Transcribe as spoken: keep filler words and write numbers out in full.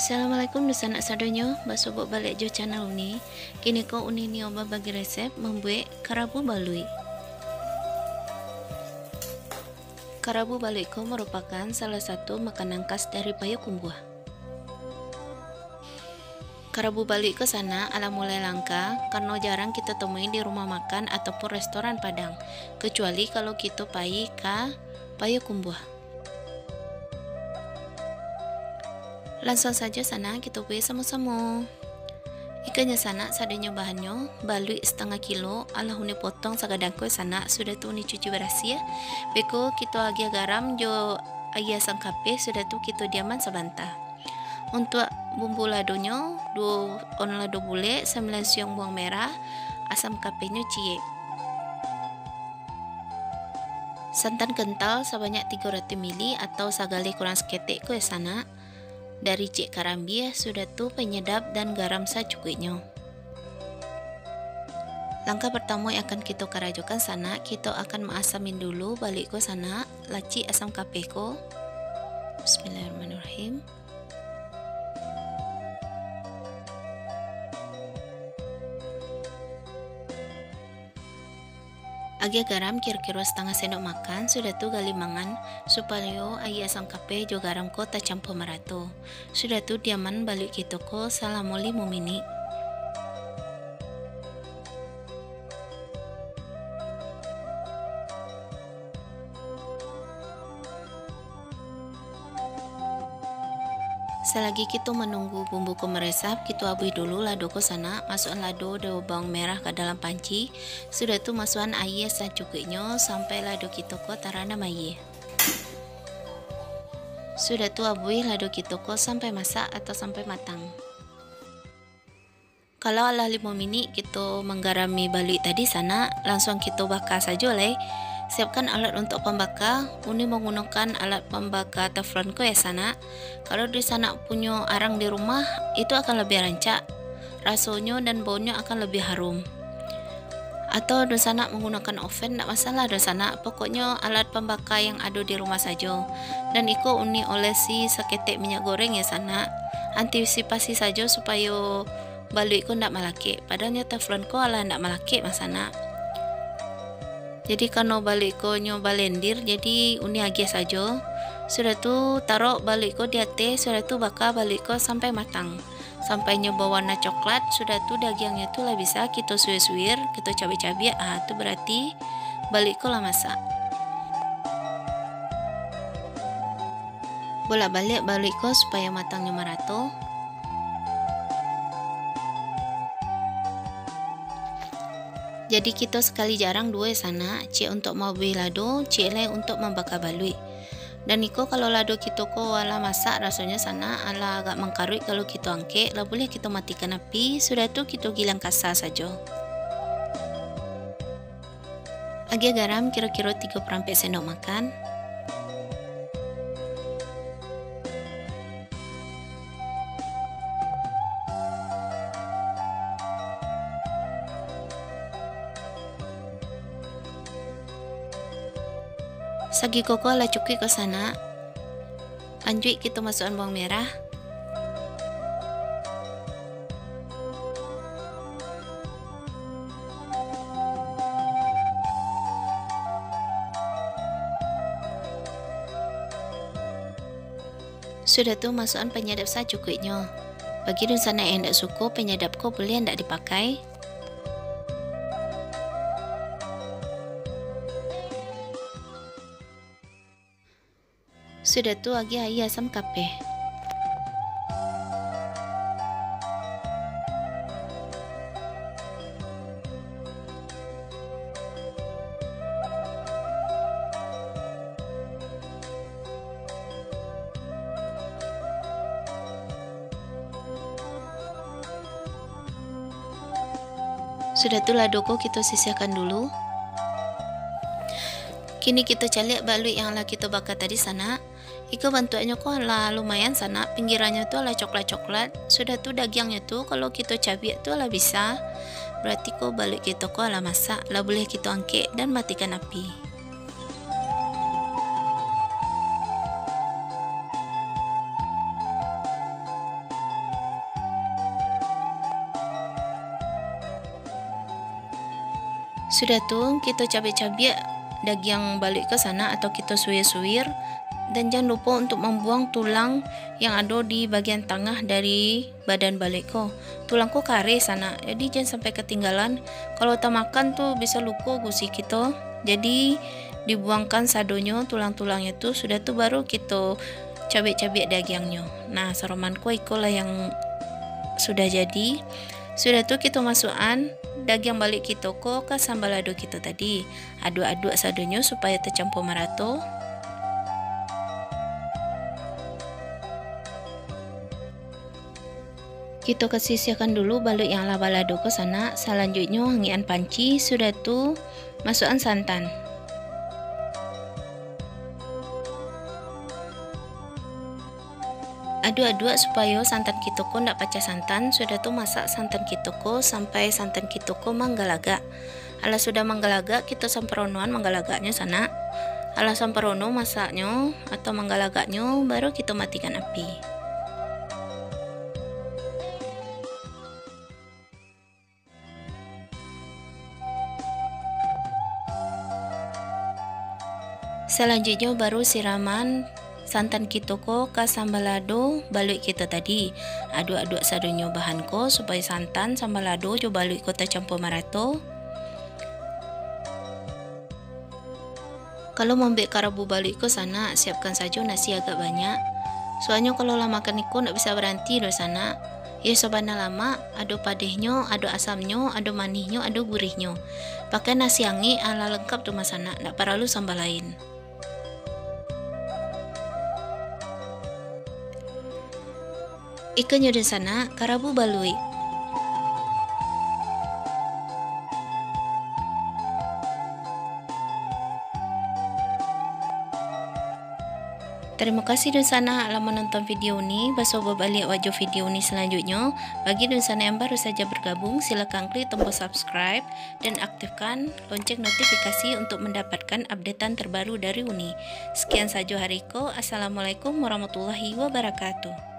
Assalamualaikum dunsanak sadonyo, basuo baliak jo channel Uni. Kini ko Uni nio babagi resep mambuek karabu baluik. Karabu baluik ko marupakan salah satu makanan khas dari Payakumbuah. Karabu baluik ko sanak alah mulai langka, karano jarang kito temui di rumah makan ataupun restoran Padang, kecuali kalau kito pai ka Payakumbuah. Lansuang sajo sanak kito buek samo-samo. Ikanyo sanak sadonyo bahannyo, baluik satangah kilo, alah Uni potong sagadang ko sanak, sudah tu Uni cuci barasiah. Beko kito agiah garam jo aia asam kapeh, sudah tu kito diaman sabanta. Untuak bumbu ladonyo, duo on lado bulek, sambilan siung bawang merah, asam kapehnyo ciek. Santan kental sabanyak tigo ratuih mili atau sagaleh kurang saketek ko yo sanak. Dari cek karambia, sudah tu penyedap dan garam sacukuiknyo. Langkah pertamo yang akan kito karajokan sanak, kito akan maasamin dulu baluik ko sanak, lacik asam kapeh ko. Bismillahirrahmanirrahim. Agiah garam kiro-kiro satangah sendok makan, sudah tu gali mangan, supayo aia asam kapeh jo garam ko tacampua marato. Sudah tu diaman baluik kito ko salamo limo minik. Salagi kito manunggu bumbu ko maresap, kito abuih dulu lado ko sanak, masuakan lado jo bawang merah ka dalam panci, sudah tu masuakan aia sacukuiknyo sampai lado kito ko taranam aia. Sudah tu abuih lado kito ko sampai masak atau sampai matang. Kalau alah limo minik kito manggarami baluik tadi sanak, lansuang kito baka sajo lai. Siapkan alat untuak pambaka, Uni manggunokan alat pambaka teflon ko yo sanak. Kalau dunsanak punyo arang di rumah, itu akan labiah rancak. Rasonyo dan baunyo akan labiah harum. Atau dunsanak manggunokan oven, ndak masalah dunsanak, pokoknyo alat pambaka yang ado di rumah sajo. Dan iko Uni olesi saketek minyak goreng yo sanak, antisipasi sajo supayo baluik ko ndak malakek, padahal nyo teflon ko alah ndak malakek mah sanak. Jadi karano baluik ko nyo balendir, jadi Uni agiah sajo. Sudah tu tarok baluik ko di ateh, sudah tu baka baluik ko sampai matang. Sampai nyo bawarna coklat, sudah tu dagiangnyo tu lah bisa kito suir-suir, kito cabiak-cabiak, ah, tu berarti baluik ko lah masak. Bolak-baliak baluik ko supayo matangnyo marato. Jadi kito sakali jarang duo sanak, ciek untuak maabuih lado, ciek lai untuak mambaka baluik. Dan iko kalau lado kito ko alah masak rasonyo sanak, alah agak mangkaruik, kalau kito angkek, lah buliah kito matikan api, sudah tu kito gilang kasa sajo. Agiah garam kiro-kiro tigo parampek sendok makan. Sagiko ko lah cukuik ko sanak. Lanjuik kito masuakan bawang merah. Sudah tu masuakan panyadap sacukuiknyo. Bagi dunsanak yang indak suko, panyadap ko buliah indak dipakai. Sudah tu agiah aia asam kapeh. Sudah tu lado ko kito sisiahkan dulu. Kini kito caliak baluik yang lah kito baka tadi sanak. Iko bantuaknyo ko lah lumayan sanak, pinggirannyo tu lah coklat-coklat. Sudah tu dagiangnyo tu kalau kito cabiak tu lah bisa. Berarti ko baluik kito ko lah masak, lah buliah kito angkek dan matikan api. Sudah tu, kito cabiak-cabiak dagiang baluik ko sanak atau kito suwir-suwir, dan jan lupo untuk mambuang tulang yang ado di bagian tangah dari badan baluik ko. Tulang ko kareh sanak, jadi jan sampai katinggalan. Kalau tamakan tu bisa luko gusi kito. Jadi dibuangkan sadonyo tulang-tulangnyo tu, sudah tu baru kito cabiak-cabiak dagiangnyo. Nah, saroman ko ikolah yang sudah jadi. Sudah tu kito masuakan dagiang baluik kito ko ka sambalado kito tadi. Aduak-aduak sadonyo supayo tacampua marato. Kito ka sisihkan dulu baluik yang lah balado ko sanak. Salanjuiknyo angekan panci, sudah tu masuakan santan. Aduak-aduak supayo santan kito ko ndak pacah santan, sudah tu masak santan kito ko sampai santan kito ko manggalagak. Alah sudah manggalagak, kito samparonoan manggalagaknyo sanak. Alah samparono masaknyo atau manggalagaknyo, baru kito matikan api. Salanjuiknyo baru siraman santan kito ko ka sambalado baluik kito tadi. Aduak-aduak sadonyo bahan ko supayo santan, sambalado jo baluik ko tacampua marato. Kalau mambuek karabu baluik ko sanak, siapkan sajo nasi agak banyak. Soalnyo kalau lah makan iko ndak bisa baranti doh sanak. Iyo sabana lamak, ado padehnyo, ado asamnyo, ado manihnyo, ado gurihnyo. Pakai nasi angek, alah lengkap tu mah sanak, ndak paralu samba lain. Ikonyo dunsanak, karabu baluik. Tarimo kasih dunsanak lah manonton video ni. Basobok baliak awak jo video ni salanjuiknyo. Bagi dunsanak yang baru saja bergabung, silakan klik tombol subscribe dan aktifkan lonceng notifikasi untuk mendapatkan updatean terbaru dari Uni. Sekian sajo hari ko. Assalamualaikum warahmatullahi wabarakatuh.